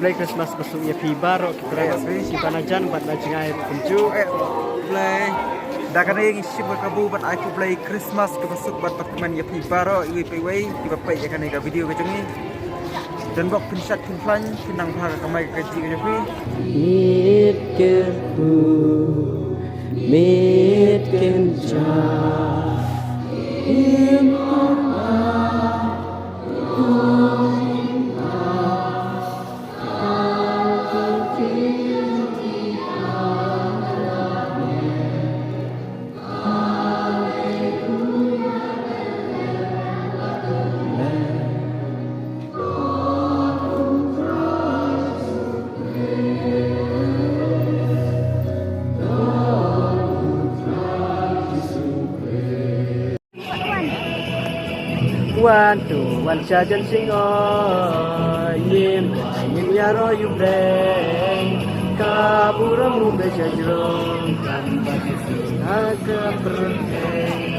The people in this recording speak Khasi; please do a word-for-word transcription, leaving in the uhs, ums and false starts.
Blei Christmas basuk ïa phi baroh ki para, ki para jan bad na jngai kumjuh. Blei. Da kane ngi shim ka kabu bad ai khublei Christmas kaba suk bad bakmen ïa phi baroh iwei pa iwei kiba peit ïa kane ka video ka jong ngi. Don bok phin shat phin khlaiñ phin nang bha ka kamai ka kajih ka jong phi. Miet ken pu, miet ken ja. Wan tu wan sha jan sing oi, ngim ngim ïa ro yu breng, ka burom rum be sha jrong kan ba ki sing ha ka breng.